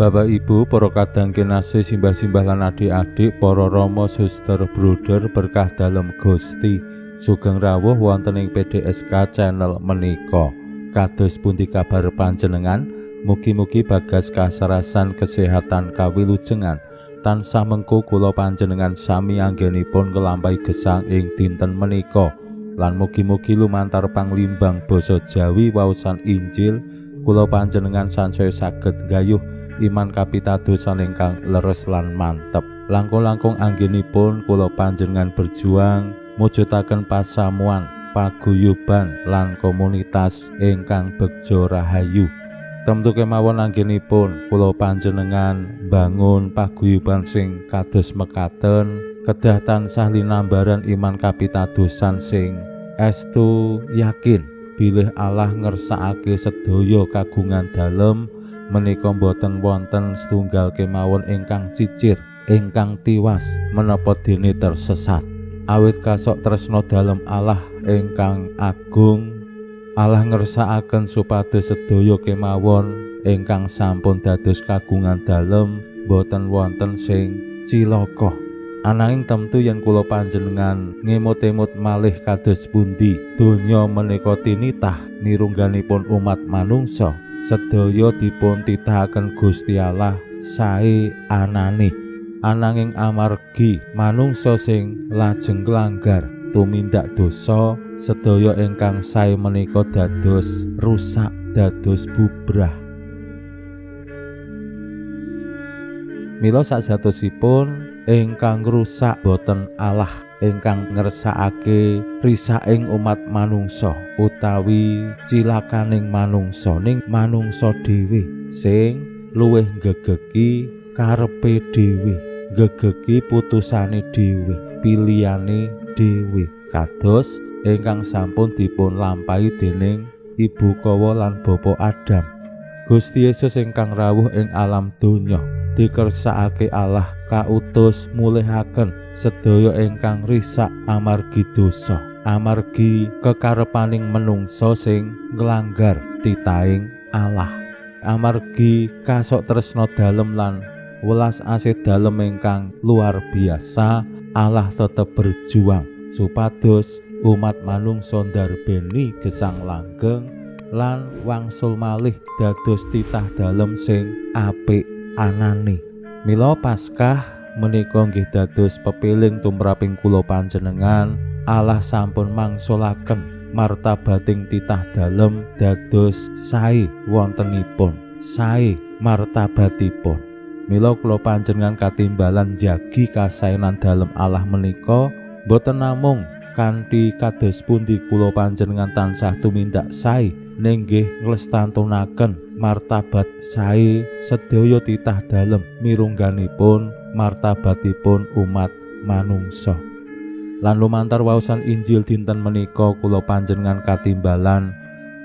Bapak Ibu, para kadang kinasih, simbah-simbah lan adik-adik, para rama, suster, bruder, berkah dalem Gusti, sugeng rawuh wonten ing PDSK channel menika. Kados pundi kabar panjenengan? Mugi-mugi bagas kasarasan kesehatan kawilujengan tansah mengko kula panjenengan sami anggenipun nglampahi gesang ing dinten menika. Lan mugi-mugi lumantar panglimbang basa Jawi waosan Injil kula panjenengan sansaya saged nggayuh iman kapitadosan ingkang leres lan mantep. Langkung-langkung anggenipun kula panjenengan berjuang mujudaken pasamuan, paguyuban lan komunitas ingkang begja rahayu. Temtu kemawon anggenipun kula panjenengan bangun paguyuban sing kados mekaten, kedah tansah linambaran iman kapitadosan sing estu yakin bilih Allah ngersakake sedaya kagungan dalem menika boten wonten setunggal kemawon ingkang cicir, ingkang tiwas menapa dene tersesat. Awit kasok tresna dalem Allah ingkang agung, Allah ngersakaken supados sedaya kemawon ingkang sampun dados kagungan dalem boten wonten sing cilaka. Ananging temtu yen kula panjenengan ngemut-emut malih kados pundi donya menika tinitah nirungganipun umat manungsa, sedaya dipun titahaken Gusti Allah sae anane. Ananging amargi manungsa sing lajeng nglanggar tumindak dosa, sedaya ingkang sae menika dados rusak, dados bubrah. Mila sajatosipun ingkang rusak boten Allah ingkang ngersakake risaking umat manungsa utawi cilakaning manungsa, ning manungsa dhewe sing luwih gegeki karepe dhewe, gegeki putusane dhewe, pilihane dhewe, kados ingkang sampun dipun lampahi dening Ibu Kawa lan Bapa Adam. Gusti Yesus ingkang rawuh ing alam donya dikersakake Allah kautus mulihaken sedaya ingkang risak amargi dosa, amargi kekarepaning menungsa sing nglanggar titahing Allah, amargi kasok tresna dalem lan welas asih dalem ingkang luar biasa. Allah tetep berjuang supados umat manungsa ndarbeni gesang langgeng lan wangsul malih dados titah dalem sing apik anane. Mila Paskah menika nggih dados pepiling tumraping kula panjenengan, Allah sampun mangsulaken martabating titah dalem dados sae wontenipun, sae martabatipun. Mila kula panjenengan katimbalan jagi kasaenan dalem Allah menika boten namung kanthi kados pundi kula panjenengan tansah tumindak sae, ning nggih nglestantunaken martabat sae sedaya titah dalem mirungganipun martabatipun umat manungsa. Lan lumantar waosan Injil dinten menika kula panjenengan katimbalan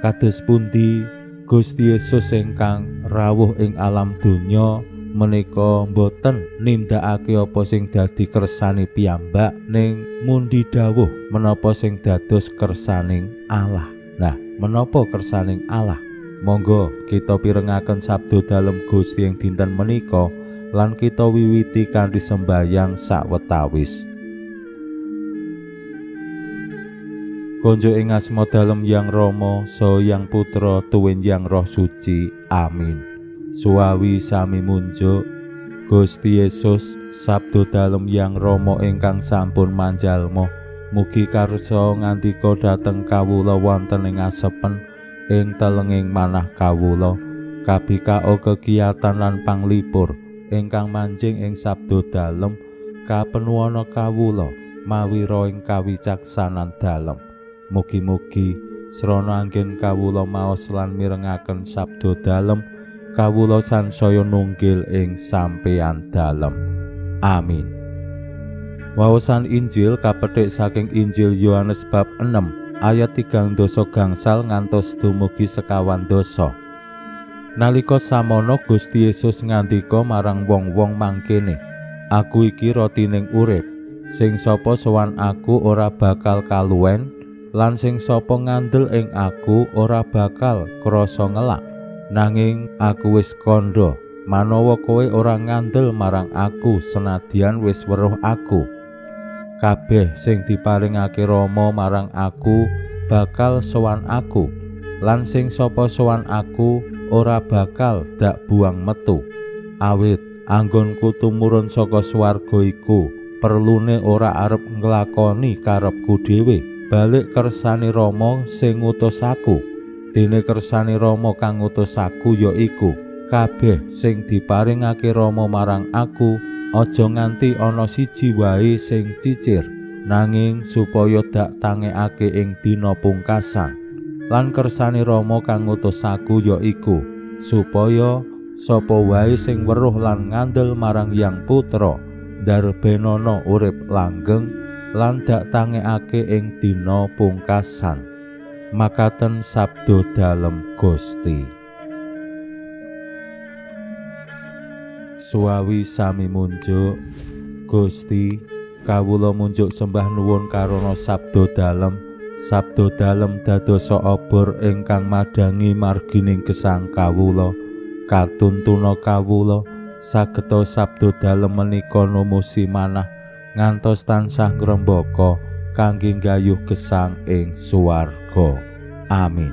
kados pundi Gusti Yesus ingkang rawuh ing alam donya menika boten nindakake apa sing dadi kersane piyambak, ning mundi dawuh menapa sing dados kersaning Allah. Nah, menapa kersaning Allah? Monggo kita pirengaken sabda dalem Gusti ing dinten menika lan kita wiwiti kanthi sembayang sawetawis. Konjo ing asma dalem Yang Rama, saha Yang Putra, tuwin Yang Roh Suci. Amin. Suwawi sami munjuk Gusti Yesus, sabda dalem Yang Rama ingkang sampun manjalma, mugi karsa ngandika dhateng kawula wonten ing asepen ing telenging manah kawula, kabikao kekiyatan lan panglipur ingkang manjing ing sabda dalem, kapenuwana kawula mawira ing kawicaksanan dalem. Mugi-mugi srana anggen kawula maos lan mirengaken sabda dalem, kawula sansaya nunggil ing sampeyan dalem. Amin. Waosan Injil kapethik saking Injil Yohanes bab 6 ayat 3 gangsal ngantos dumugi 25. Nalika samono Gusti Yesus ngandika marang wong-wong mangkene, "Aku iki rotining urip. Sing sapa sowan aku ora bakal kaluwen, lan sing sapa ngandel ing aku ora bakal krasa ngelak. Nanging aku wis kandha, manawa kowe ora ngandel marang aku senadyan wis weruh aku. Kabeh sing diparingake Rama marang aku bakal sowan aku, lan sing sapa sowan aku ora bakal dak buang metu. Awit anggonku tumurun saka swarga iku perlune ora arep nglakoni karepku dhewe, balik kersane Rama sing ngutus aku. Dene kersane Rama kang ngutus aku ya iku, kabeh sing diparingake Rama marang aku aja nganti ana siji wae sing cicir, nanging supaya dak tangekake ing dina pungkasan. Lan kersane Rama kang ngutus aku ya iku, supaya sapa wae sing weruh lan ngandel marang Hyang Putra ndarbenono urip langgeng lan dak tangekake ing dina pungkasan." Makaten sabda dalem Gusti. Suwawi sami munjuk. Gusti, kawula munjuk sembah nuwun karana sabda dalem. Sabda dalem dadosa obor ingkang madhangi margining gesang kawula, katuntuna kawula sageta sabda dalem menika numusi manah ngantos tansah ngrembaka kangge nggayuh gesang ing swarga. Amin.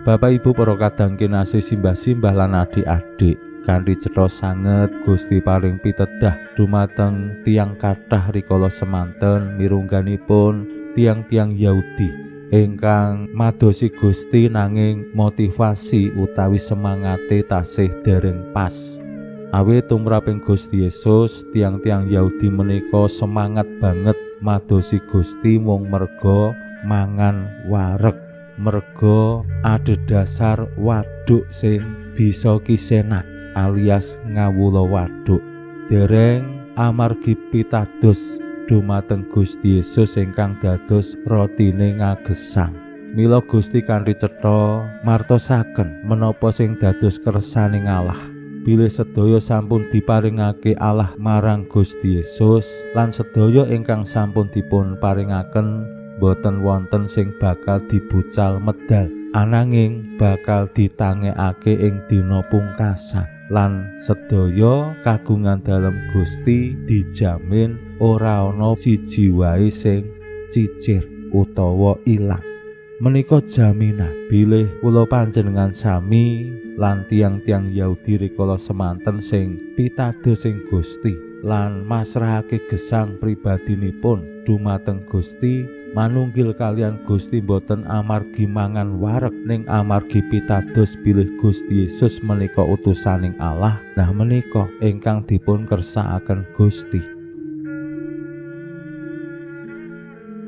Bapak Ibu para kadang kinasih, simbah-simbah lan adik-adik, kanthi cetha sanget Gusti paring pitedah dumateng tiyang kathah rikala semanten mirungganipun tiyang-tiyang Yahudi ingkang madosi Gusti nanging motivasi utawi semangate tasih dereng pas. Awit tumraping Gusti Yesus, tiyang-tiyang Yahudi menika semangat banget madosi Gusti mung merga mangan wareg, merga adhedhasar waduk sing bisa kisenak alias ngawula waduk. Dereng amargi pitados dumateng Gusti Yesus ingkang dados rotine ngagesang. Mila Gusti kanthi cetha martosaken menapa sing dados kersane Allah. Bilih sedaya sampun diparingake Allah marang Gusti Yesus, lan sedaya ingkang sampun dipun paringaken boten wonten sing bakal dibucal medal, ananging bakal ditangekake ing dina pungkasan. Lan sedaya kagungan dalem Gusti dijamin ora ana siji wae sing cicir utawa ilang. Menika jaminan bilih kula panjenengan sami lan tiyang-tiyang Yahudi rikala semanten sing pitados ing Gusti lan masrahake gesang pribadinipun dumateng Gusti, manunggil kalian Gusti boten amargi mangan wareg ning amargi pitados bilih Gusti Yesus menika utusaning Allah. Nah menika ingkang dipun kersakaken Gusti.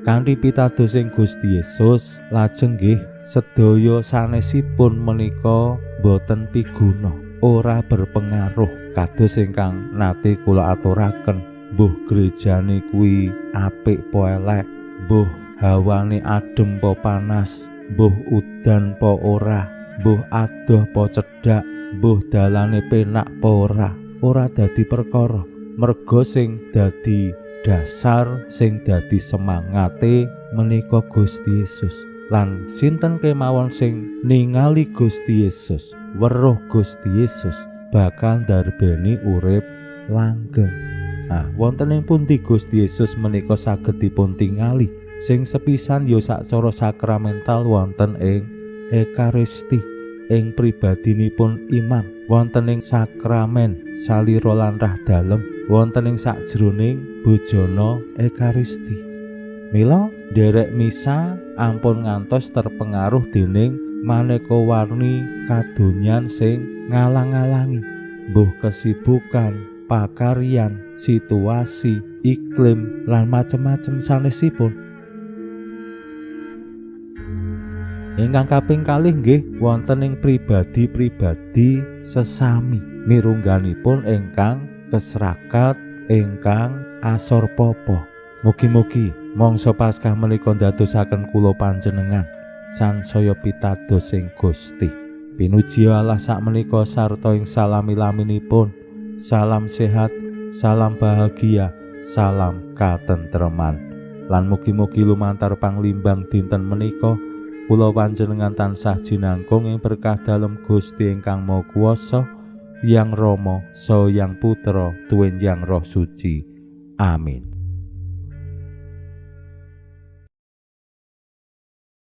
Kanthi pitados ing Gusti Yesus lajeng nggih sedaya sanesipun menika boten piguna, ora berpengaruh kados ingkang nate kula aturaken. Mbuh gerejane kuwi apik po elek, mbuh hawane adem po panas, mbuh udan po ora, mbuh adoh po cedhak, mbuh dalane penak po ora, ora dadi perkara. Merga sing dadi dasar, sing dadi semangate menika Gusti Yesus. Lan sinten kemawon sing ningali Gusti Yesus, weruh Gusti Yesus, bakal ndarbeni urip langgeng. Nah, wonten ing pundi Gusti Yesus menika saged dipun tingali? Sing sepisan ya sacara sakramental wonten ing Ekaristi, ing pribadinipun imam, wonten ing sakramen salira lan rah dalem, wonten ing sakjroning bojana Ekaristi. Mila nderek misa ampun ngantos terpengaruh dening maneka warni kadonyan sing ngalang-alangi, mbuh kesibukan, pakaryan, situasi, iklim, lan macem-macem sanesipun. Ingkang kaping kalih nggih wonten ing pribadi-pribadi sesami mirungganipun ingkang kesrakat, ingkang asor papa. Mugi-mugi mangsa Paskah menika ndadosaken kula panjenengan sansaya pitados ing Gusti. Pinuji Allah sakmenika sarta ing salami-laminipun. Salam sehat, salam bahagia, salam katentreman. Lan mugi-mugi lumantar panglimbang dinten menika kula panjenengan tansah jinangkung ing berkah dalem Gusti ingkang Maha Kuwasa, Yang Rama, Saha Yang Putra, Tuwin Yang Roh Suci. Amin.